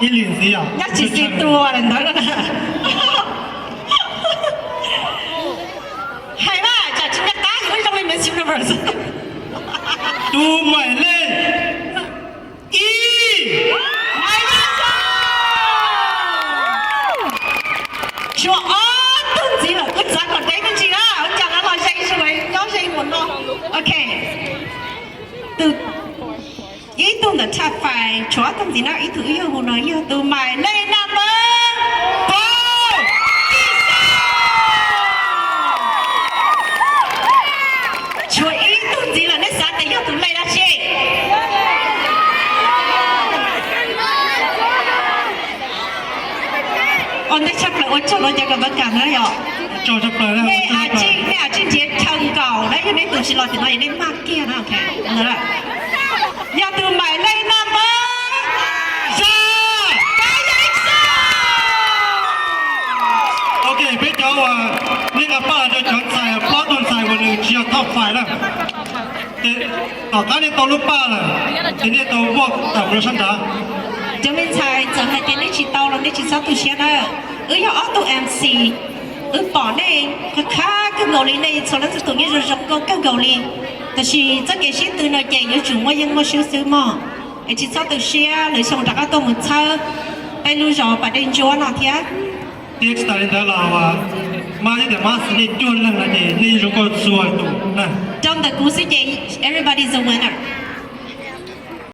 Ib li ntxiv os. Nyob tsis xis tua li ntawd na. Hais mas tsam tsis nco qab yus zoo li Miss Universe. Tus maim lej ib, Maiv Yaj Xyooj. Tshuav ob tug ntxiv lawm, kuv txav kom deb me ntsis na, ua cas lawv los ze zuj zus nyob ze mus no. Ok. Tus, ib tug ntawm top five, tshuav ob tug ntxiv na, ib tug wb yog hu no yog tus maim lej number four, Yij Xyooj. Tshuav ib tug ntxiv lawm, nej xav tias yog tus lej dab tsi? Ua ntej tshaj plaws ua tsaug rau cov koob kas na yom. Nej, nej cia li nrhiav chaw nkaus na, yog nej tus tsis los tim no yog nej maj kiag na, ok. Yog tus maim lej number, Maiv Yaj Xyooj. Ok, peb cov uas nej nqa paj los rau cov ntxhais, plaub tug ntxhais uas nws tsis yog top five na. Tom qab nej tau lub paj lawm, ces nej tau walk tawm mus rau sab nrad. Cov me ntxhais, txawm hais tias nej tsis tau los nej tsis txhob tu siab na. Wb yog ob tug M C, wb pom nej qhab qhab kawg nkaus li, nej txhua leej txhua tus yeej zoo zoo nkauj kawg nkaus li. Tab sis txoj kev sib tw no ces yuav tsum muaj yeej muaj swb xwb mog. Es tsis txhob tu siab, lwm xyoo rov qab tuaj mus txhawb peb lub zos Pas Dej Ntsuab no thiab. Thiab tsis tas li ntawd los mas yog tias mab xwm nej cuaj leeg no ces nej zoo nkauj txhua tus na. Rau ntawm kuv xwb ces everybody is a winner.